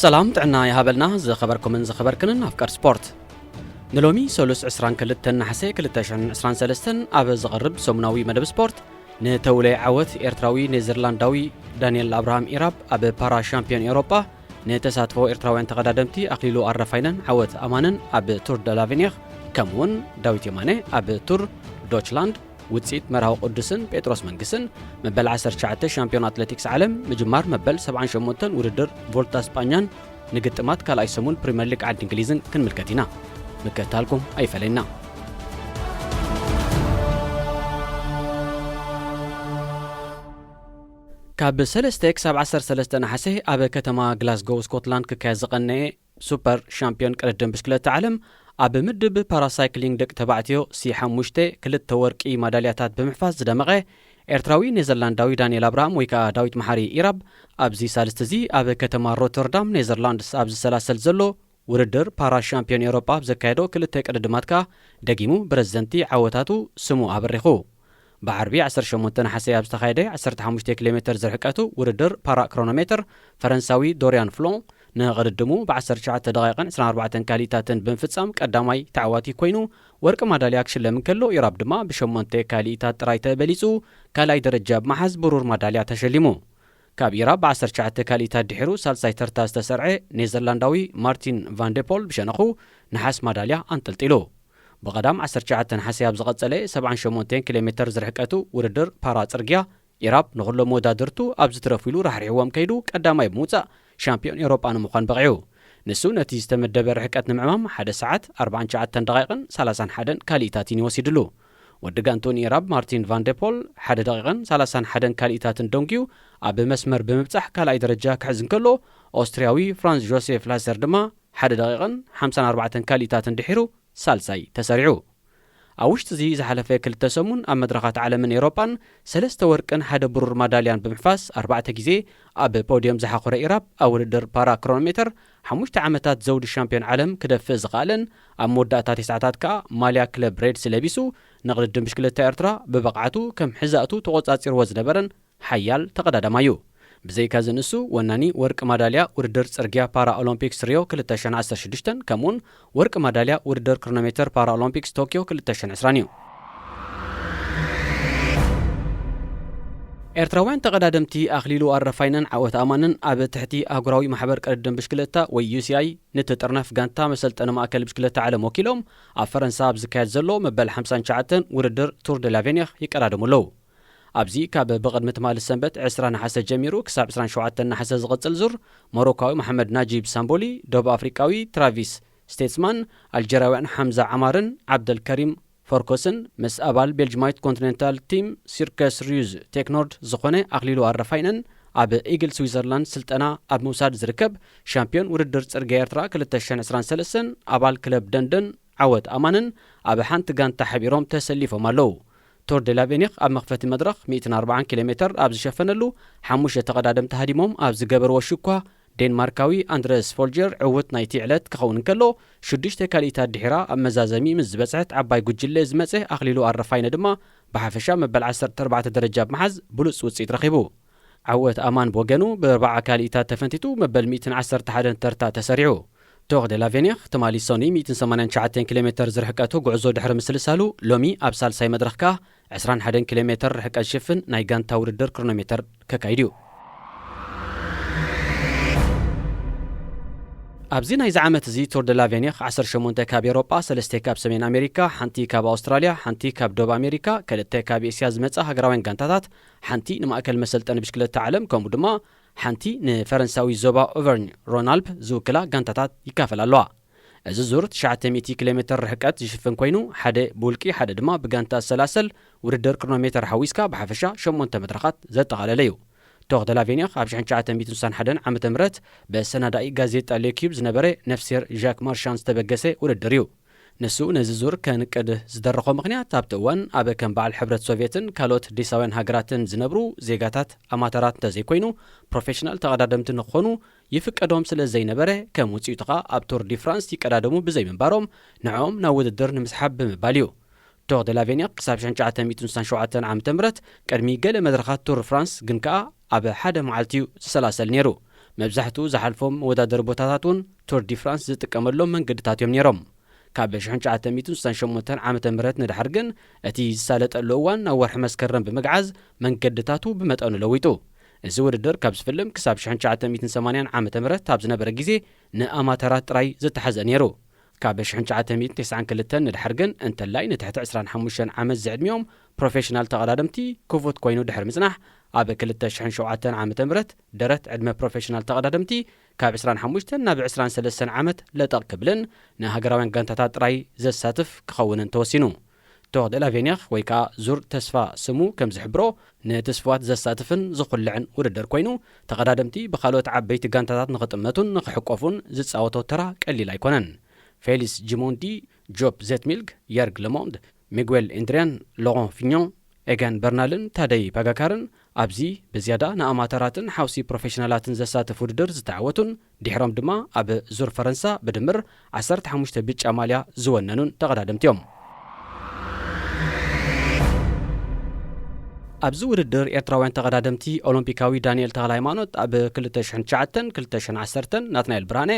ሰላም ጥዕና ይሃበልና ዝኸበርኩምን ዝኸበርክንን ኣፍቀር ስፖርት። ንሎሚ ሰሉስ ዕስራን ክልተን ነሓሰ ክልተ ሽሕን ዕስራን ሰለስተን ኣብ ዝቐርብ ሰሙናዊ መደብ ስፖርት፣ ንተውለይ ዓወት ኤርትራዊ ኔዘርላንዳዊ ዳንኤል ኣብርሃም ኢራብ ኣብ ፓራ ሻምፒዮን ኤውሮጳ፣ ንተሳትፎ ኤርትራውያን ተቐዳደምቲ ኣኽሊሉ ኣረፋይነን ዓወት ኣማንን ኣብ ቱር ደ ላቬኒኽ፣ ከምኡውን ዳዊት የማነ ኣብ ቱር ዶችላንድ፣ ውጽኢት መርሃዊ ቅዱስን ጴጥሮስ መንግስን፣ መበል ዓሰርተ ትሽዓተ ሻምፒዮን ኣትሌቲክስ ዓለም፣ ምጅማር መበል ሰብዓን ሸሞንተን ውድድር ቮልታ ስጳኛን፣ ንግጥማት ካልኣይ ሰሙን ፕሪምየር ሊግ ዓዲ እንግሊዝን ክንምልከት ኢና። ምክትታልኩም ኣይፈለየና። ካብ ሰለስተ ክሳብ ዓሰርተ ሰለስተ ነሓሰ ኣብ ከተማ ግላስጎው ስኮትላንድ ክካየድ ዝቐነየ ሱፐር ሻምፒዮን ቅድድም ብሽክለታ ዓለም፣ ኣብ ምድብ ፓራሳይክሊንግ ደቂ ተባዕትዮ ሲ ሓሙሽተ ክልተ ወርቂ ማዳልያታት ብምሕፋዝ ዝደመቐ ኤርትራዊ ኔዘርላንዳዊ ዳንኤል ኣብርሃም ወይ ከዓ ዳዊት መሓሪ ኢራብ፣ ኣብዚ ሳልስቲ እዚ ኣብ ከተማ ሮተርዳም ኔዘርላንድስ ኣብ ዝሰላሰል ዘሎ ውድድር ፓራ ሻምፒዮን ኤውሮጳ ኣብ ዘካየዶ ክልተ ቅድድማት ከኣ ደጊሙ ብረዚደንቲ ዓወታቱ ስሙ ኣበሪኹ። ብዓርቢ ዓሰርተ ሸሞንተ ነሓሰ ኣብ ዝተኻየደ ዓሰርተ ሓሙሽተ ኪሎ ሜተር ዝርሕቀቱ ውድድር ፓራ ክሮኖሜተር፣ ፈረንሳዊ ዶርያን ፍሎን ንቕድድሙ ብ ዓሰርተ ትሽዓተ ደቂቕን ዕስራን ኣርባዕተን ካሊእታትን ብምፍጻም ቀዳማይ ተዓዋቲ ኮይኑ፣ ወርቂ ማዳልያ ክሽለም እንከሎ፣ ኢራብ ድማ ብሸሞንተ ካሊእታት ጥራይ ተበሊጹ ካልኣይ ደረጃ ብምሓዝ ብሩር ማዳልያ ተሸሊሙ። ካብ ኢራብ ብ ዓሰርተ ትሽዓተ ካሊእታት ድሒሩ ሳልሳይ ተርታ ዝተሰርዐ ኔዘርላንዳዊ ማርቲን ቫንደፖል ብሸነኹ ነሓስ ማዳልያ ኣንጠልጢሉ። ብቐዳም ዓሰርተ ትሽዓተ ነሓሰ ኣብ ዝቐጸለ ሰብዓን ሸሞንተን ኪሎ ሜተር ዝርሕቀቱ ውድድር ፓራ ጽርግያ፣ ኢራብ ንኹሎም መወዳድርቱ ኣብ ዝትረፉ ኢሉ ራሕሪሕዎም ከይዱ ቀዳማይ ብምውጻእ ሻምፒዮን ኤውሮጳ ንምዃን በቒዑ። ንሱ ነቲ ዝተመደበ ርሕቀት ንምዕማም ሓደ ሰዓት ኣርባዓን ትሽዓተን ደቂቕን ሰላሳን ሓደን ካሊእታትን እዩ ወሲድሉ። ወዲ ጋንትኡ ንኢራብ ማርቲን ቫንደፖል ሓደ ደቂቕን ሰላሳን ሓደን ካሊእታትን ደንጉዩ ኣብ መስመር ብምብጻሕ ካልኣይ ደረጃ ክሕዝ እንከሎ፣ ኦስትርያዊ ፍራንስ ጆሴፍ ላሰር ድማ ሓደ ደቂቕን ሓምሳን ኣርባዕተን ካሊእታትን ድሒሩ ሳልሳይ ተሰሪዑ። ኣብ ውሽጢ እዚ ዝሓለፈ ክልተ ሰሙን ኣብ መድረኻት ዓለምን ኤውሮጳን ሰለስተ ወርቅን ሓደ ብሩር ማዳልያን ብምሕፋስ ኣርባዕተ ግዜ ኣብ ፖድዮም ዝሓኾረ ኢራብ፣ ኣብ ውድድር ፓራ ክሮኖሜተር ሓሙሽተ ዓመታት ዘውዲ ሻምፒዮን ዓለም ክደፍእ ዝኸኣለን ኣብ መወዳእታ ተስዓታት ከኣ ማልያ ክለብ ሬድስ ለቢሱ ንቕድድም ብሽክለታ ኤርትራ ብብቕዓቱ ከም ሕዛእቱ ተቖጻጺርዎ ዝነበረን ሓያል ተቐዳዳማይ እዩ። ብዘይካዚ ንሱ ወናኒ ወርቂ ማዳልያ ውድድር ጽርግያ ፓራ ኦሎምፒክስ ሪዮ ክልተ ሽሕን ዓሰርተ ሽዱሽተን ከምኡውን ወርቂ ማዳልያ ውድድር ክሮኖሜተር ፓራ ኦሎምፒክስ ቶክዮ ክልተ ሽሕን ዕስራን እዩ። ኤርትራውያን ተቐዳደምቲ ኣኽሊሉ ኣረፋይነን ዓወት ኣማንን ኣብ ትሕቲ ኣህጉራዊ ማሕበር ቅድድም ብሽክለታ ወይ ዩ ሲ ኣይ ንትጥርነፍ ጋንታ መሰልጠኒ ማእከል ብሽክለታ ዓለም ወኪሎም ኣብ ፈረንሳ ኣብ ዝካየድ ዘሎ መበል ሓምሳን ትሽዓተን ውድድር ቱር ደ ላቬኒኽ ይቀዳደሙ ኣለዉ። ኣብዚ ካብ ብቕድሚ ትማሊ ሰንበት ዕስራ ነሓሰ ጀሚሩ ክሳብ ዕስራን ሸውዓተን ነሓሰ ዝቕጽል ዙር፣ ሞሮካዊ መሓመድ ናጂብ ሳምቦሊ፣ ደቡብ ኣፍሪቃዊ ትራቪስ ስቴትስማን፣ ኣልጀርያውያን ሓምዛ ዓማርን ዓብደልከሪም ፎርኮስን ምስ ኣባል ቤልጅማዊት ኮንቲኔንታል ቲም ሲርከስ ሪዩዝ ቴክኖርድ ዝኾነ ኣኽሊሉ ኣረፋይነን ኣብ ኢግል ስዊዘርላንድ ስልጠና ኣብ ምውሳድ ዝርከብ ሻምፒዮን ውድድር ጽርግያ ኤርትራ ክልተ ሽሕን ዕስራን ሰለስተን ኣባል ክለብ ደንደን ዓወት ኣማንን ኣብ ሓንቲ ጋንታ ሓቢሮም ተሰሊፎም ኣለዉ። ቶር ደ ላቬኒኽ ኣብ መኽፈቲ መድረኽ ሚእትን ኣርባዓን ኪሎ ሜተር ኣብ ዝሸፈነሉ፣ ሓሙሽተ ተቐዳደምቲ ሃዲሞም ኣብ ዝገበርዎ ሽኳ፣ ዴንማርካዊ ኣንድረስ ፎልጀር ዕውት ናይቲ ዕለት ክኸውን እንከሎ፣ ሽዱሽተ ካልኢታት ድሒራ ኣብ መዛዘሚ ምስ ዝበጽሐት ዓባይ ጉጅለ ዝመጸ ኣኽሊሉ ኣረፋይነ ድማ ብሓፈሻ መበል ዓሰርተ ኣርባዕተ ደረጃ ብምሓዝ ብሉጽ ውጽኢት ረኺቡ። ዓወት ኣማን ብወገኑ ብኣርባዓ ካልኢታት ተፈንቲቱ መበል ሚእትን ዓሰርተ ሓደን ተርታ ተሰሪዑ። ቶር ደ ላቬኒኽ ትማሊ ሰኑይ ሚእትን ሰማንያን ትሽዓተን ኪሎ ሜተር ዝርሕቀቱ ጉዕዞ ድሕሪ ምስልሳሉ፣ ሎሚ ኣብ ሳልሳይ መድረኽ ከኣ ዕስራን ሓደን ኪሎ ሜተር ርሕቀት ዝሽፍን ናይ ጋንታ ውድድር ክሮኖሜተር ከካይድ እዩ። ኣብዚ ናይዚ ዓመት እዚ ቶር ደ ላቬኒኽ ዓሰርተ ሸሞንተ ካብ ኤውሮጳ፣ ሰለስተ ካብ ሰሜን ኣሜሪካ፣ ሓንቲ ካብ ኣውስትራልያ፣ ሓንቲ ካብ ደቡብ ኣሜሪካ፣ ክልተ ካብ ኤስያ ዝመጻ ሃገራውያን ጋንታታት፣ ሓንቲ ንማእከል መሰልጠኒ ብሽክለታ ዓለም፣ ከምኡ ድማ ሓንቲ ንፈረንሳዊ ዞባ ኦቨርኝ ሮናልፕ ዝውክላ ጋንታታት ይካፈላ ኣለዋ። እዚ ዙር ትሽዓተ ሚእቲ ኪሎ ሜተር ርሕቀት ዝሽፍን ኮይኑ፣ ሓደ ብውልቂ ሓደ ድማ ብጋንታ ዝሰላሰል ውድድር ክሮኖሜተር ሓዊስካ ብሓፈሻ ሸሞንተ መድረኻት ዘጠቓለለ እዩ። ቶር ደ ላቬኒኽ ኣብ ሽሕን ትሽዓተ ሚእትን ስሳን ሓደን ዓመተ ምህረት ብሰናዳኢ ጋዜጣ ሌኪዩብ ዝነበረ ነፍሴር ዣክ ማርሻን ዝተበገሰ ውድድር እዩ። ንሱ ነዚ ዙር ከንቅድ ዝደረኾ ምኽንያት፣ ኣብቲ እዋን ኣብ ከም በዓል ሕብረት ሶቭየትን ካልኦት ዴሳውያን ሃገራትን ዝነብሩ ዜጋታት ኣማተራት እንተዘይኮይኑ፣ ፕሮፌሽናል ተቐዳደምቲ ንክኾኑ ይፍቀዶም ስለ ዘይነበረ፣ ከም ውጽኢቱ ኸኣ ኣብ ቱር ዲ ፍራንስ ይቀዳደሙ ብዘይምንባሮም፣ ንዕኦም ናብ ውድድር ንምስሓብ ብምባል እዩ። ቶር ደ ላቬኒኽ ክሳብ ሽሕን ትሽዓተ ሚእትን ስሳን ሸውዓተን ዓመተ ምህረት ቅድሚ ገለ መድረኻት ቱር ፍራንስ ግን ከኣ ኣብ ሓደ መዓልቲ እዩ ዝሰላሰል ነይሩ። መብዛሕትኡ ዝሓልፎም መወዳደሪ ቦታታት እውን ቱር ዲ ፍራንስ ዝጥቀመሎም መንገድታት እዮም ነይሮም። ካብ ሽሕን ትሽዓተ ሚእትን ስሳን ሸሞንተን ዓመተ ምህረት ንድሓር ግን፣ እቲ ዝሳለጠሉ እዋን ናብ ወርሒ መስከረም ብምግዓዝ፣ መንገድታቱ ብመጠኑ ለዊጡ። እዚ ውድድር ካብ ዝፍልም ክሳብ ሽሕን ትሽዓተ ሚእትን ሰማንያን ዓመተ ምህረት ኣብ ዝነበረ ግዜ ንኣማተራት ጥራይ ዝተሓዘ ነይሩ። ካብ ሽሕን ትሽዓተ ሚእትን ተስዓን ክልተን ንድሓር ግን፣ እንተላይ ንትሕቲ ዕስራን ሓሙሽተን ዓመት ዝዕድሚኦም ፕሮፌሽናል ተቐዳደምቲ ክፉት ኮይኑ ድሕሪ ምጽናሕ፣ ኣብ ክልተ ሽሕን ሸውዓተን ዓመተ ምህረት ደረት ዕድመ ፕሮፌሽናል ተቐዳደምቲ ካብ ዕስራን ሓሙሽተን ናብ ዕስራን ሰለስተን ዓመት ለጠቕ ክብልን ንሃገራውያን ጋንታታት ጥራይ ዘሳትፍ ክኸውንን ተወሲኑ። ቶር ደ ላቬኒር ወይ ከኣ ዙር ተስፋ ስሙ ከም ዝሕብሮ፣ ንትስፍዋት ዘሳትፍን ዝኹልዕን ውድድር ኮይኑ፣ ተቐዳደምቲ ብኻልኦት ዓበይቲ ጋንታታት ንኽጥመቱን ንኽሕቆፉን ዝጻወቶ ተራ ቀሊል ኣይኮነን። ፌሊስ ጂሞንዲ፣ ጆብ ዜትሚልግ፣ የርግ ለሞንድ፣ ሚጉዌል ኢንድሪያን፣ ሎሮን ፊኞን፣ ኤጋን በርናልን ታደይ ፓጋካርን ኣብዚ ብዝያዳ ንኣማተራትን ሓውሲ ፕሮፌሽናላትን ዘሳትፍ ውድድር ዝተዓወቱን ድሕሮም ድማ ኣብ ዙር ፈረንሳ ብድምር ዓሰርተ ሓሙሽተ ብጫ ማልያ ዝወነኑን ተቐዳደምቲ እዮም። ኣብዚ ውድድር ኤርትራውያን ተቐዳደምቲ ኦሎምፒካዊ ዳንኤል ተኽለሃይማኖት ኣብ ክልተ ሽሕን ትሽዓተን ክልተ ሽሕን ዓሰርተን፣ ናትናኤል ብርሃነ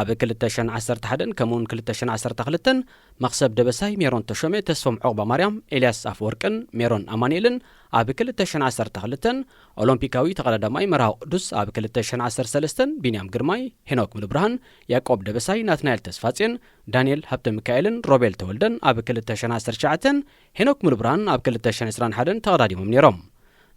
ኣብ ክልተ ሽሕን ዓሰርተ ሓደን ከምኡውን ክልተ ሽሕን ዓሰርተ ክልተን፣ መኽሰብ ደበሳይ፣ ሜሮን ተሾመ፣ ተስፎም ዑቕባማርያም፣ ኤልያስ ኣፈወርቅን ሜሮን ኣማኑኤልን ኣብ ክልተ ሽሕን ዓሰርተ ክልተን፣ ኦሎምፒካዊ ተቐዳዳማይ መርሃዊ ቅዱስ ኣብ ክልተ ሽሕን ዓሰርተ ሰለስተን፣ ቢንያም ግርማይ፣ ሄኖክ ሙሉብርሃን፣ ያዕቆብ ደበሳይ፣ ናትናኤል ተስፋጽዮን፣ ዳንኤል ሃብተሚካኤልን ሮቤል ተወልደን ኣብ ክልተ ሽሕን ዓሰርተ ትሽዓተን፣ ሄኖክ ሙሉብርሃን ኣብ ክልተ ሽሕን ዕስራን ሓደን ተቐዳዲሞም ነይሮም።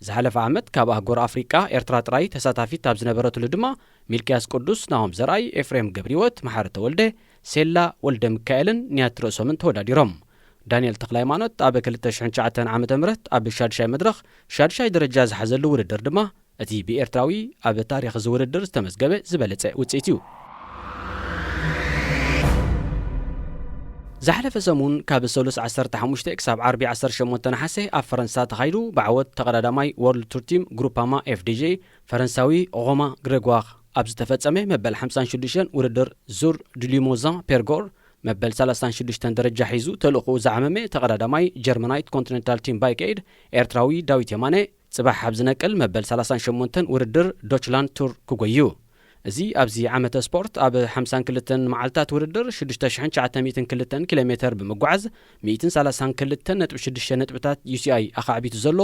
ዝሓለፈ ዓመት ካብ ኣህጉር ኣፍሪቃ ኤርትራ ጥራይ ተሳታፊት ኣብ ዝነበረትሉ ድማ፣ ሚልክያስ ቅዱስ፣ ናሆም ዘርኣይ፣ ኤፍሬም ገብረህይወት፣ መሓሪ ተወልደ፣ ሴላ ወልደ ሚካኤልን ንያት ርእሶምን ተወዳዲሮም። ዳንኤል ተኽለሃይማኖት ኣብ ክልተ ሽሕን ትሽዓተን ዓመተ ምህረት ኣብ ሻድሻይ መድረኽ ሻድሻይ ደረጃ ዝሓዘሉ ውድድር ድማ፣ እቲ ብኤርትራዊ ኣብ ታሪኽ እዚ ውድድር ዝተመዝገበ ዝበለጸ ውጽኢት እዩ። ዝሓለፈ ሰሙን ካብ ሰሉስ ዓሰርተ ሓሙሽተ ክሳብ ዓርቢ ዓሰርተ ሸሞንተ ነሓሰ ኣብ ፈረንሳ ተኻይዱ ብዓወት ተቐዳዳማይ ወርልድ ቱር ቲም ግሩፓማ ኤፍዲጂ ፈረንሳዊ ሮማ ግሬጓር ኣብ ዝተፈጸመ መበል ሓምሳን ሽዱሽተን ውድድር ዙር ዱ ሊሞዛን ፔርጎር፣ መበል ሰላሳን ሽዱሽተን ደረጃ ሒዙ ተልእኾኡ ዝዓመመ ተቐዳዳማይ ጀርመናይት ኮንቲነንታል ቲም ባይክ ኤድ ኤርትራዊ ዳዊት የማነ፣ ጽባሕ ኣብ ዝነቅል መበል ሰላሳን ሸሞንተን ውድድር ዶችላንድ ቱር ክጎዩ። እዚ ኣብዚ ዓመተ ስፖርት ኣብ ሓምሳን ክልተን መዓልታት ውድድር ሽዱሽተ ሽሕን ትሽዓተ ሚእትን ክልተን ኪሎ ሜተር ብምጓዓዝ፣ ሚእትን ሰላሳን ክልተን ነጥቢ ሽዱሽተ ነጥብታት ዩ ሲ ኣይ ኣኻዕቢቱ ዘሎ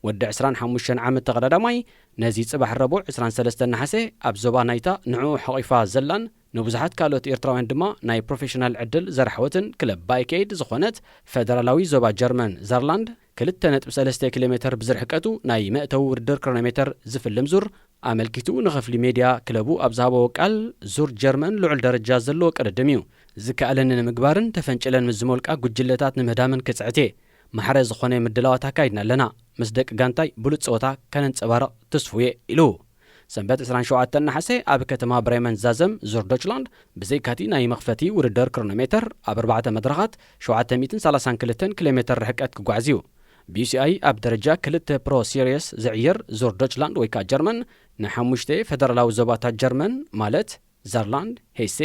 ወዲ ዕስራን ሓሙሽተን ዓመት ተቐዳዳማይ፣ ነዚ ጽባሕ ረቡዕ ዕስራን ሰለስተን ነሓሰ ኣብ ዞባ ናይታ ንዕኡ ሓቒፋ ዘላን ንብዙሓት ካልኦት ኤርትራውያን ድማ ናይ ፕሮፌሽናል ዕድል ዘርሓወትን ክለብ ባይክ ኤድ ዝኾነት ፈደራላዊ ዞባ ጀርመን ዛርላንድ፣ ክልተ ነጥቢ ሰለስተ ኪሎ ሜተር ብዝርሕቀቱ ናይ መእተዊ ውድድር ክሮኖሜተር ዝፍልም ዙር ኣመልኪቱ ንኽፍሊ ሜድያ ክለቡ ኣብ ዝሃበዎ ቃል፣ ዙር ጀርመን ልዑል ደረጃ ዘለዎ ቅድድም እዩ። ዝከኣለኒ ንምግባርን ተፈንጭለን ምስ ዝመልቃ ጉጅለታት ንምህዳምን ክጽዕት እየ። ማሕረ ዝኾነ ምድላዋት ኣካይድና ኣለና። ምስ ደቂ ጋንታይ ብሉጽ ጸወታ ከነንጸባርቕ ትስፉው እየ ኢሉ። ሰንበት ዕስራን ሸውዓተን ነሓሰ ኣብ ከተማ ብሬመን ዛዘም ዙር ዶችላንድ ብዘይካቲ ናይ መኽፈቲ ውድድር ክሮኖሜተር ኣብ ኣርባዕተ መድረኻት ሸውዓተ ሚእትን ሰላሳን ክልተን ኪሎ ሜተር ርሕቀት ክጓዓዝ እዩ። ቢ ዩ ሲ ኣይ ኣብ ደረጃ ክልተ ፕሮ ሲሪየስ ዝዕየር ዙር ዶችላንድ ወይ ከዓ ጀርመን ንሓሙሽተ ፈደራላዊ ዞባታት ጀርመን ማለት ዛርላንድ፣ ሄሴ፣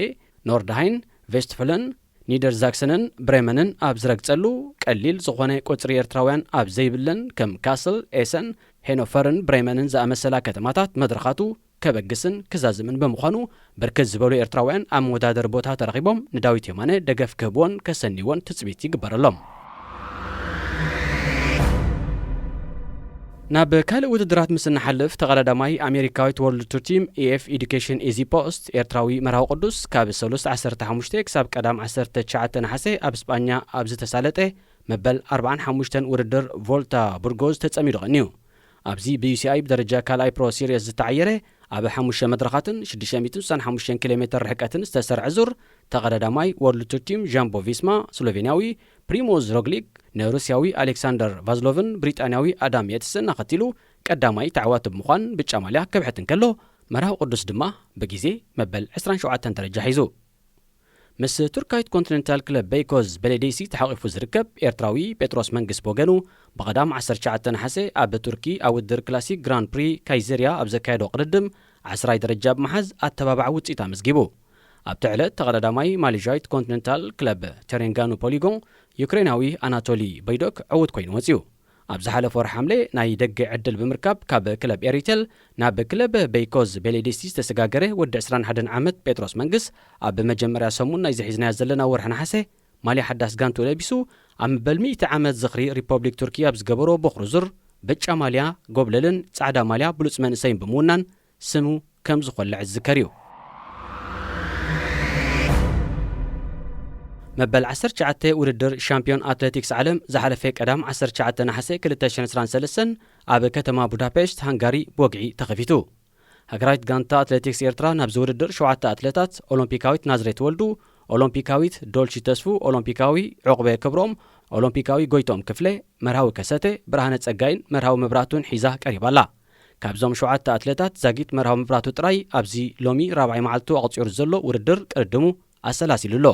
ኖርድሃይን ቬስትፈለን፣ ኒደርዛክሰንን ብሬመንን ኣብ ዝረግጸሉ፣ ቀሊል ዝኾነ ቁጽሪ ኤርትራውያን ኣብ ዘይብለን ከም ካስል፣ ኤሰን፣ ሄኖፈርን ብሬመንን ዝኣመሰላ ከተማታት መድረኻቱ ከበግስን ክዛዝምን ብምዃኑ፣ ብርክት ዝበሉ ኤርትራውያን ኣብ መወዳደሪ ቦታ ተረኺቦም ንዳዊት የማነ ደገፍ ክህብዎን ከሰንይዎን ትጽቢት ይግበረሎም። ናብ ካልእ ውድድራት ምስ እንሓልፍ፣ ተቐዳዳማይ ኣሜሪካዊት ወርልድ ቱር ቲም ኢኤፍ ኤዱኬሽን ኢዚ ፖስት ኤርትራዊ መርሃዊ ቅዱስ ካብ ሰሉስ ዓሰርተ ሓሙሽተ ክሳብ ቀዳም ዓሰርተ ትሽዓተ ነሓሰ ኣብ ስጳኛ ኣብ ዝተሳለጠ መበል ኣርባዓን ሓሙሽተን ውድድር ቮልታ ቡርጎዝ ተጸሚዱ ቀንዩ። ኣብዚ ብዩ ሲ ኣይ ብደረጃ ካልኣይ ፕሮ ሲሪየስ ዝተዓየረ ኣብ ሓሙሽተ መድረኻትን ሽዱሽተ ሚእትን ስሳን ሓሙሽተን ኪሎ ሜተር ርሕቀትን ዝተሰርዐ ዙር፣ ተቐዳዳማይ ወርልድ ቱር ቲም ጃምቦ ቪስማ ስሎቬንያዊ ፕሪሞዝ ሮግሊክ ንሩስያዊ ኣሌክሳንደር ቫዝሎቭን ብሪጣንያዊ ኣዳም የትስን ኣኸቲሉ ቀዳማይ ተዓዋቲ ብምዃን ብጫ ማልያ ከብሕት እንከሎ፣ መርሃዊ ቅዱስ ድማ ብግዜ መበል ዕስራን ሸውዓተን ደረጃ ሒዙ። ምስ ቱርካዊት ኮንቲነንታል ክለብ በይኮዝ በሌዴሲ ተሓቒፉ ዝርከብ ኤርትራዊ ጴጥሮስ መንግስ ብወገኑ፣ ብቐዳም ዓሰርተ ትሽዓተ ነሓሰ ኣብ ቱርኪ ኣብ ውድድር ክላሲክ ግራንድ ፕሪ ካይዘርያ ኣብ ዘካየዶ ቅድድም ዓስራይ ደረጃ ብምሓዝ ኣተባባዒ ውጽኢት ኣመዝጊቡ። ኣብቲ ዕለት ተቐዳዳማይ ማሌዥያዊት ኮንቲነንታል ክለብ ተሬንጋኑ ፖሊጎን ዩክሬናዊ ኣናቶሊ በይዶክ ዕዉት ኮይኑ ወጺኡ። ኣብ ዝሓለፈ ወርሒ ሓምለ ናይ ደገ ዕድል ብምርካብ ካብ ክለብ ኤሪቴል ናብ ክለብ ቤይኮዝ ቤሌዴስቲ ዝተሰጋገረ ወዲ ዕስራን ሓደን ዓመት ጴጥሮስ መንግስ፣ ኣብ መጀመርያ ሰሙን ናይ ዝሒዝናዮ ዘለና ወርሒ ነሓሰ ማልያ ሓዳስ ጋንቱ ለቢሱ፣ ኣብ መበል ሚእቲ ዓመት ዝኽሪ ሪፐብሊክ ቱርኪ ኣብ ዝገበሮ ቦኽሪ ዙር ብጫ ማልያ ጎብለልን ጻዕዳ ማልያ ብሉጽ መንእሰይን ብምውናን ስሙ ከም ዝኾልዕ ዝዝከር እዩ። መበል ዓሰርተ ትሽዓተ ውድድር ሻምፒዮን ኣትሌቲክስ ዓለም ዝሓለፈ ቀዳም ዓሰርተ ትሽዓተ ነሓሰ ክልተ ሽሕን ዕስራን ሰለስተን ኣብ ከተማ ቡዳፔሽት ሃንጋሪ ብወግዒ ተኸፊቱ። ሃገራዊት ጋንታ ኣትሌቲክስ ኤርትራ ናብዚ ውድድር ሸውዓተ ኣትሌታት፣ ኦሎምፒካዊት ናዝሬት ወልዱ፣ ኦሎምፒካዊት ዶልቺ ተስፉ፣ ኦሎምፒካዊ ዑቕበ ክብሮም፣ ኦሎምፒካዊ ጎይቶም ክፍለ፣ መርሃዊ ከሰተ፣ ብርሃነ ጸጋይን መርሃዊ መብራቱን ሒዛ ቀሪባ ኣላ። ካብዞም ሸውዓተ ኣትሌታት ዛጊት መርሃዊ መብራቱ ጥራይ ኣብዚ ሎሚ ራብዓይ መዓልቱ ኣቕጺሩ ዘሎ ውድድር ቅድድሙ ኣሰላሲሉ ኣሎ።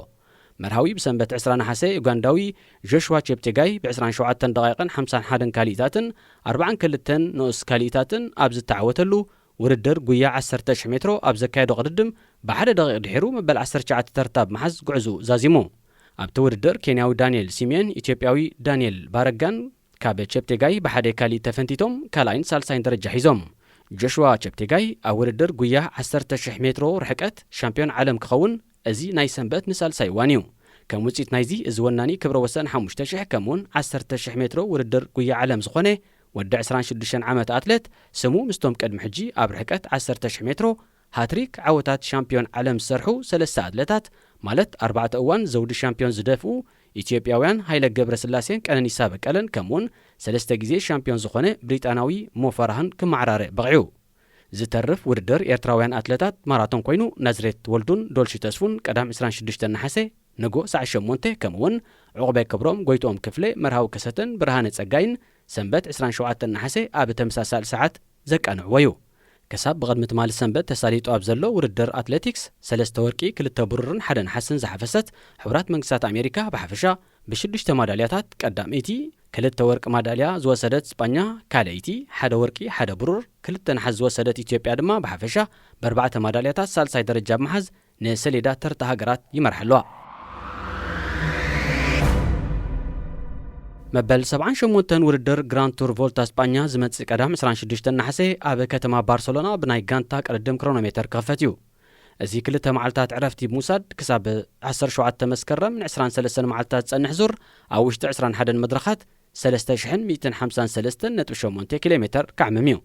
መርሃዊ ብሰንበት ዕስራ ነሓሰ ዩጋንዳዊ ጆሽዋ ቼፕቴጋይ ብ ዕስራን ሸውዓተን ደቂቕን ሓምሳን ሓደን ካልኢታትን ኣርባዓን ክልተን ንኡስ ካልኢታትን ኣብ ዝተዓወተሉ ውድድር ጉያ ዓሰርተ ሽሕ ሜትሮ ኣብ ዘካየዶ ቅድድም ብሓደ ደቂቕ ድሒሩ መበል ዓሰርተ ትሽዓተ ተርታ ብምሓዝ ጉዕዙ ዛዚሙ። ኣብቲ ውድድር ኬንያዊ ዳንኤል ሲሜን፣ ኢትዮጵያዊ ዳንኤል ባረጋን ካብ ቼፕቴጋይ ብሓደ ካልእ ተፈንቲቶም ካልኣይን ሳልሳይን ደረጃ ሒዞም። ጆሽዋ ቼፕቴጋይ ኣብ ውድድር ጉያ ዓሰርተ ሽሕ ሜትሮ ርሕቀት ሻምፒዮን ዓለም ክኸውን እዚ ናይ ሰንበት ንሳልሳይ እዋን እዩ። ከም ውጽኢት ናይዚ፣ እዚ ወናኒ ክብረ ወሰን ሓሙሽተ ሽሕ ከምኡውን ዓሰርተ ሽሕ ሜትሮ ውድድር ጉያ ዓለም ዝኾነ ወዲ ዕስራን ሽዱሽተን ዓመት ኣትሌት ስሙ ምስቶም ቅድሚ ሕጂ ኣብ ርሕቀት ዓሰርተ ሽሕ ሜትሮ ሃትሪክ ዓወታት ሻምፒዮን ዓለም ዝሰርሑ ሰለስተ ኣትሌታት፣ ማለት ኣርባዕተ እዋን ዘውዲ ሻምፒዮን ዝደፍኡ ኢትዮጵያውያን ሃይለ ገብረስላሴን ቀነኒሳ በቀለን፣ ከምኡውን ሰለስተ ግዜ ሻምፒዮን ዝኾነ ብሪጣናዊ ሞፋራህን ክመዓራረ በቒዑ። ዝተርፍ ውድድር ኤርትራውያን ኣትሌታት ማራቶን ኮይኑ፣ ናዝሬት ወልዱን ዶልሺ ተስፉን ቀዳም ዕስራን ሽዱሽተን ነሓሰ ንጎ ሰዓት ሸሞንተ፣ ከምኡውን ዑቕበ ክብሮም፣ ጎይትኦም ክፍለ፣ መርሃዊ ከሰተን ብርሃነ ጸጋይን ሰንበት ዕስራን ሸውዓተን ነሓሰ ኣብ ተመሳሳሊ ሰዓት ዘቃንዕዎ እዩ። ክሳብ ብቕድሚ ትማሊ ሰንበት ተሳሊጡ ኣብ ዘሎ ውድድር ኣትሌቲክስ፣ ሰለስተ ወርቂ፣ ክልተ ብሩርን ሓደ ነሓስን ዝሓፈሰት ሕቡራት መንግስታት ኣሜሪካ ብሓፈሻ ብሽዱሽተ ማዳልያታት ቀዳመይቲ፣ ክልተ ወርቂ ማዳልያ ዝወሰደት ስጳኛ ካልኣይቲ፣ ሓደ ወርቂ፣ ሓደ ብሩር፣ ክልተ ነሓስ ዝወሰደት ኢትዮጵያ ድማ ብሓፈሻ ብኣርባዕተ ማዳልያታት ሳልሳይ ደረጃ ብምሓዝ ንሰሌዳ ተርታ ሃገራት ይመርሓ ኣለዋ። መበል ሰብዓን ሸሞንተን ውድድር ግራንድ ቱር ቮልታ ስጳኛ ዝመጽእ ቀዳም ዕስራን ሽዱሽተን ነሓሰ ኣብ ከተማ ባርሰሎና ብናይ ጋንታ ቅድድም ክሮኖሜተር ክኽፈት እዩ። እዚ ክልተ መዓልታት ዕረፍቲ ብምውሳድ ክሳብ ዓሰርተ ሸውዓተ መስከረም ንዕስራን ሰለስተን መዓልታት ዝጸንሕ ዙር ኣብ ውሽጢ ዕስራን ሓደን መድረኻት ሰለስተ ሽሕን ሚእትን ሓምሳን ሰለስተን ነጥቢ ሸሞንተ ኪሎ ሜተር ክዓምም እዩ።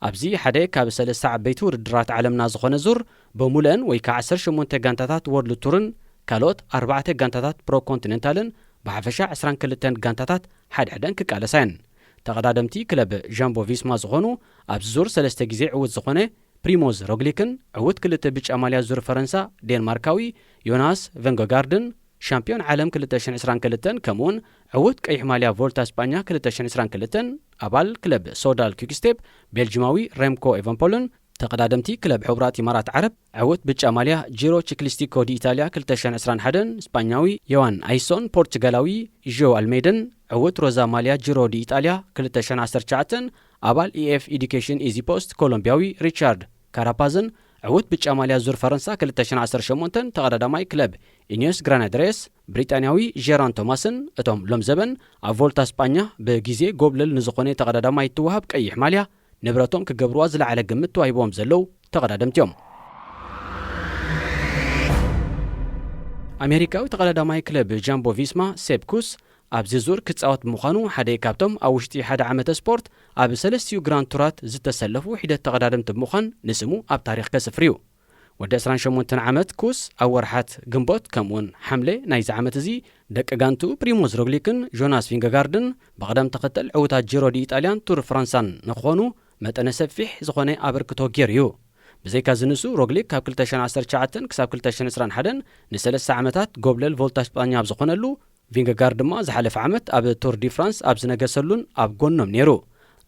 ኣብዚ ሓደ ካብ ሰለስተ ዓበይቲ ውድድራት ዓለምና ዝኾነ ዙር፣ ብምሉአን ወይ ከዓ ዓሰርተ ሸሞንተ ጋንታታት ወርልድ ቱርን ካልኦት ኣርባዕተ ጋንታታት ፕሮ ኮንቲኔንታልን ብሓፈሻ ዕስራን ክልተን ጋንታታት ሓድሕደን ክቃለሳ እየን። ተቐዳደምቲ ክለብ ጃምቦ ቪስማ ዝኾኑ ኣብዚ ዙር ሰለስተ ግዜ ዕዉት ዝኾነ ፕሪሞዝ ሮግሊክን ዕዉት ክልተ ብጫ ማልያ ዙር ፈረንሳ ዴንማርካዊ ዮናስ ቨንጎጋርድን ሻምፒዮን ዓለም ክልተ ሽሕን ዕስራን ክልተን ከምኡውን ዕዉት ቀይሕ ማልያ ቮልታ ስጳኛ ክልተ ሽሕን ዕስራን ክልተን ኣባል ክለብ ሶዳል ኪክስቴፕ ቤልጅማዊ ሬምኮ ኤቨንፖልን ተቐዳደምቲ ክለብ ሕቡራት ኢማራት ዓረብ ዕዉት ብጫ ማልያ ጂሮ ቺክሊስቲኮ ዲ ኢታልያ ክልተ ሽሕን ዕስራን ሓደን ስጳኛዊ ዮዋን ኣይሶን ፖርቹጋላዊ ዦ ኣልሜደን ዕዉት ሮዛ ማልያ ጂሮ ዲ ኢጣልያ ክልተ ሽሕን ዓሰርተ ትሽዓተን ኣባል ኢኤፍ ኢዱኬሽን ኢዚ ፖስት ኮሎምቢያዊ ሪቻርድ ካራፓዝን ዕዉት ብጫ ማልያ ዙር ፈረንሳ ክልተ ሽሕን ዓሰርተ ሸሞንተን ተቐዳዳማይ ክለብ ኢኒዮስ ግራናድሬስ ብሪጣንያዊ ጀራን ቶማስን እቶም ሎም ዘበን ኣብ ቮልታ ስጳኛ ብግዜ ጎብለል ንዝኾነ ተቐዳዳማይ እትወሃብ ቀይሕ ማልያ ንብረቶም ክገብርዋ ዝለዓለ ግምት ተዋሂቦም ዘለዉ ተቐዳደምቲ እዮም። ኣሜሪካዊ ተቐዳዳማይ ክለብ ጃምቦ ቪስማ ሴፕ ኩስ ኣብዚ ዙር ክጻወት ብምዃኑ ሓደ ካብቶም ኣብ ውሽጢ ሓደ ዓመተ ስፖርት ኣብ ሰለስቲኡ ግራንድ ቱራት ዝተሰለፉ ሒደት ተቐዳደምቲ ብምዃን ንስሙ ኣብ ታሪኽ ከስፍር እዩ። ወዲ ዕስራን ሸሞንተን ዓመት ኩስ ኣብ ወርሓት ግንቦት ከምኡውን ሓምለ ናይዚ ዓመት እዚ ደቂ ጋንቱ ፕሪሞዝ ሮግሊክን ጆናስ ቪንገጋርድን ብቕደም ተኸተል ዕዉታት ጂሮ ዲ ኢጣልያን ቱር ፍራንሳን ንክኾኑ መጠነ ሰፊሕ ዝኾነ ኣበርክቶ ገይሩ እዩ። ብዘይካ ዝንሱ ሮግሊክ ካብ ክልተ ሽሕን ዓሰርተ ትሽዓተን ክሳብ ክልተ ሽሕን ዕስራን ሓደን ንሰለስተ ዓመታት ጎብለል ቮልታ ስጳኛ ኣብ ዝኾነሉ ቪንገጋርድ ድማ ዝሓለፈ ዓመት ኣብ ቱር ዲ ፍራንስ ኣብ ዝነገሰሉን ኣብ ጎኖም ነይሩ።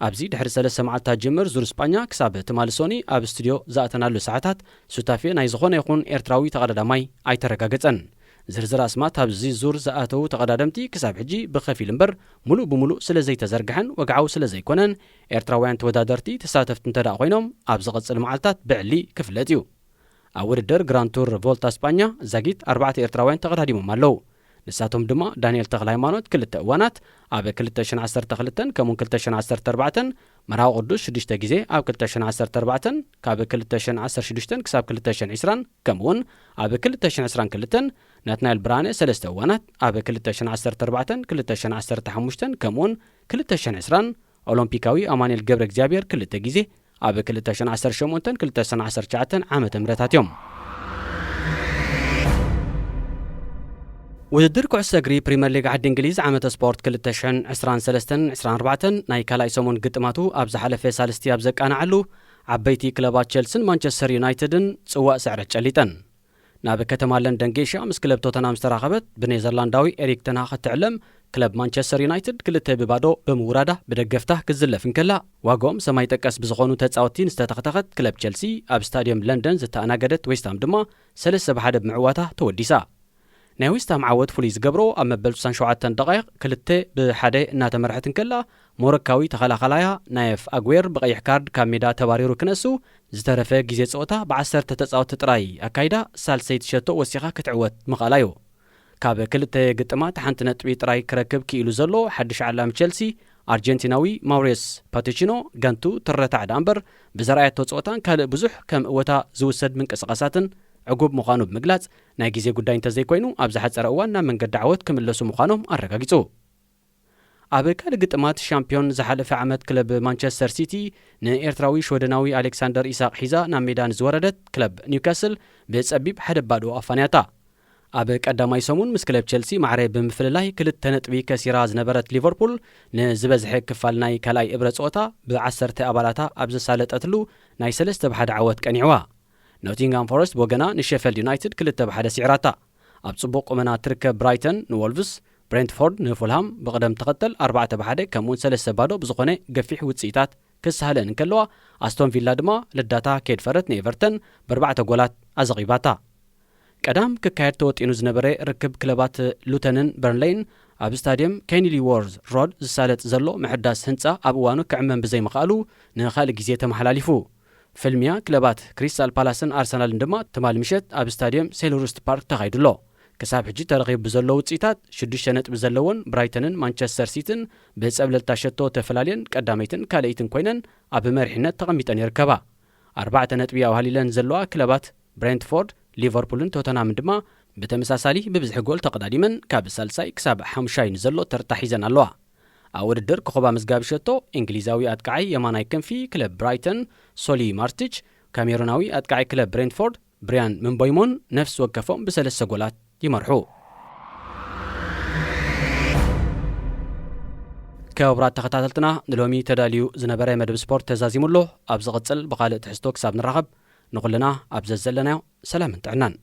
ኣብዚ ድሕሪ ሰለስተ መዓልታት ጅምር ዙር ስጳኛ ክሳብ ትማሊ ሶኒ ኣብ ስቱድዮ ዝኣተናሉ ሰዓታት ሱታፌ ናይ ዝኾነ ይኹን ኤርትራዊ ተቐዳዳማይ ኣይተረጋገጸን። ዝርዝር ኣስማት ኣብዚ ዙር ዝኣተዉ ተቐዳደምቲ ክሳብ ሕጂ ብኸፊል እምበር ሙሉእ ብሙሉእ ስለ ዘይተዘርግሐን ወግዓዊ ስለ ዘይኮነን ኤርትራውያን ተወዳደርቲ ተሳተፍቲ እንተ ደኣ ኮይኖም ኣብ ዝቐጽል መዓልታት ብዕሊ ክፍለጥ እዩ። ኣብ ውድድር ግራንድ ቱር ቮልታ ስጳኛ ዛጊት ኣርባዕተ ኤርትራውያን ተቐዳዲሞም ኣለዉ። ንሳቶም ድማ ዳንኤል ተኽለ ሃይማኖት ክልተ እዋናት ኣብ ክልተ ሽሕን ዓሰርተ ክልተን ከምኡውን ክልተ ሽሕን ዓሰርተ ኣርባዕተን፣ መርሃዊ ቅዱስ ሽዱሽተ ግዜ ኣብ ክልተ ሽሕን ዓሰርተ ኣርባዕተን ካብ ክልተ ሽሕን ዓሰርተ ሽዱሽተን ክሳብ ክልተ ሽሕን ዕስራን ከምኡውን ኣብ ክልተ ሽሕን ዕስራን ክልተን፣ ናትናኤል ብርሃነ ሰለስተ እዋናት ኣብ ክልተ ሽሕን ዓሰርተ ኣርባዕተን ክልተ ሽሕን ዓሰርተ ሓሙሽተን ከምኡውን ክልተ ሽሕን ዕስራን፣ ኦሎምፒካዊ ኣማኑኤል ገብረ እግዚኣብሔር ክልተ ግዜ ኣብ ክልተ ሽሕን ዓሰርተ ሸሞንተን ክልተ ሽሕን ዓሰርተ ትሽዓተን ዓመተ ምህረታት እዮም። ውድድር ኩዕሶ እግሪ ፕሪምየር ሊግ ዓዲ እንግሊዝ ዓመተ ስፖርት ክልተ ሽሕን ዕስራን ሰለስተን ዕስራን ኣርባዕተን ናይ ካልኣይ ሰሙን ግጥማቱ ኣብ ዝሓለፈ ሳልስቲ ኣብ ዘቃንዓሉ፣ ዓበይቲ ክለባት ቸልስን ማንቸስተር ዩናይትድን ጽዋእ ስዕረት ጨሊጠን። ናብ ከተማ ለንደን ጌሻ ምስ ክለብ ቶተንሃም ዝተራኸበት ብኔዘርላንዳዊ ኤሪክ ተን ሃግ እትዕለም ክለብ ማንቸስተር ዩናይትድ ክልተ ብባዶ ብምውራዳ ብደገፍታ ክትዝለፍ እንከላ፣ ዋጋኦም ሰማይ ጠቀስ ብዝኾኑ ተጻወትቲ ንዝተተኽተኸት ክለብ ቸልሲ ኣብ ስታድየም ለንደን ዝተኣናገደት ዌስትሃም ድማ ሰለስተ ብሓደ ብምዕዋታ ተወዲሳ። ናይ ዌስትሃም ዓወት ፍሉይ ዝገብሮ ኣብ መበል ስሳን ሸውዓተን ደቓይቕ ክልተ ብሓደ እናተመርሐት እንከላ፣ ሞሮካዊ ተኸላኸላያ ናየፍ ኣጉዌር ብቐይሕ ካርድ ካብ ሜዳ ተባሪሩ ክነሱ፣ ዝተረፈ ግዜ ጸወታ ብዓሰርተ ተጻወትቲ ጥራይ ኣካይዳ ሳልሰይቲ ሸቶ ወሲኻ ክትዕወት ምኽኣላ እዩ። ካብ ክልተ ግጥማት ሓንቲ ነጥቢ ጥራይ ክረክብ ክኢሉ ዘሎ ሓድሽ ዓላሚ ቸልሲ፣ ኣርጀንቲናዊ ማውሪስ ፓቲቺኖ፣ ገንቱ ትረታዕ ደኣ እምበር ብዘርኣየቶ ጸወታን ካልእ ብዙሕ ከም እወታ ዝውሰድ ምንቅስቓሳትን ዕጉብ ምዃኑ ብምግላጽ፣ ናይ ግዜ ጉዳይ እንተዘይኮይኑ ኣብ ዝሓጸረ እዋን ናብ መንገዲ ዓወት ክምለሱ ምዃኖም ኣረጋጊጹ። ኣብ ካልእ ግጥማት ሻምፒዮን ዝሓለፈ ዓመት ክለብ ማንቸስተር ሲቲ ንኤርትራዊ ሽወደናዊ ኣሌክሳንደር ኢሳቕ ሒዛ ናብ ሜዳ ንዝወረደት ክለብ ኒውካስል ብጸቢብ ሓደ ባዶ ኣፋንያታ። ኣብ ቀዳማይ ሰሙን ምስ ክለብ ቸልሲ ማዕረ ብምፍልላይ ክልተ ነጥቢ ከሲራ ዝነበረት ሊቨርፑል ንዝበዝሐ ክፋል ናይ ካልኣይ እብረ ጸወታ ብዓሰርተ ኣባላታ ኣብ ዘሳለጠትሉ ናይ ሰለስተ ብሓደ ዓወት ቀኒዕዋ። ኖቲንግሃም ፎረስት ብወገና ንሼፈልድ ዩናይትድ ክልተ ብሓደ ስዒራታ። ኣብ ጽቡቕ ቁመና ትርከብ ብራይተን ንዎልቭስ፣ ብሬንትፎርድ ንፉልሃም ብቕደም ተኸተል ኣርባዕተ ብሓደ ከምኡውን ሰለስተ ባዶ ብዝኾነ ገፊሕ ውጽኢታት ክሳህለን እንከለዋ፣ ኣስቶን ቪላ ድማ ልዳታ ኬድፈረት ንኤቨርተን ብኣርባዕተ ጎላት ኣዘቒባታ። ቀዳም ክካየድ ተወጢኑ ዝነበረ ርክብ ክለባት ሉተንን በርንሌይን ኣብ ስታድየም ኬኒሊዎርዝ ሮድ ዝሳለጥ ዘሎ ምሕዳስ ህንጻ ኣብ እዋኑ ክዕመም ብዘይምኽኣሉ ንኻልእ ግዜ ተመሓላሊፉ። ፍልሚያ ክለባት ክሪስታል ፓላስን ኣርሰናልን ድማ ትማሊ ምሸት ኣብ ስታድየም ሴልሁርስት ፓርክ ተኻይዱ ኣሎ። ክሳብ ሕጂ ተረኺቡ ብዘሎ ውጽኢታት ሽዱሽተ ነጥቢ ዘለወን ብራይተንን ማንቸስተር ሲቲን ብጸብለልታ ሸቶ ተፈላልየን ቀዳመይትን ካልኣይትን ኮይነን ኣብ መሪሕነት ተቐሚጠን ይርከባ። ኣርባዕተ ነጥቢ ኣውሃሊለን ዘለዋ ክለባት ብሬንትፎርድ፣ ሊቨርፑልን ቶተንሃምን ድማ ብተመሳሳሊ ብብዝሒ ጎል ተቐዳዲመን ካብ ሳልሳይ ክሳብ ሓሙሻይ ንዘሎ ተርታ ሒዘን ኣለዋ። ኣብ ውድድር ኮኾብ ኣመዝጋቢ ሸቶ እንግሊዛዊ ኣጥቃዓይ የማናይ ክንፊ ክለብ ብራይተን ሶሊ ማርቲች፣ ካሜሩናዊ ኣጥቃዓይ ክለብ ብሬንትፎርድ ብሪያን ምንቦይሞን ነፍሲ ወከፎም ብሰለስተ ጎላት ይመርሑ። ክቡራት ተኸታተልትና፣ ንሎሚ ተዳልዩ ዝነበረ መደብ ስፖርት ተዛዚሙ ኣሎ። ኣብ ዝቕጽል ብኻልእ ትሕዝቶ ክሳብ ንራኸብ፣ ንኹልና ኣብ ዘዘለናዮ ሰላምን ጥዕናን።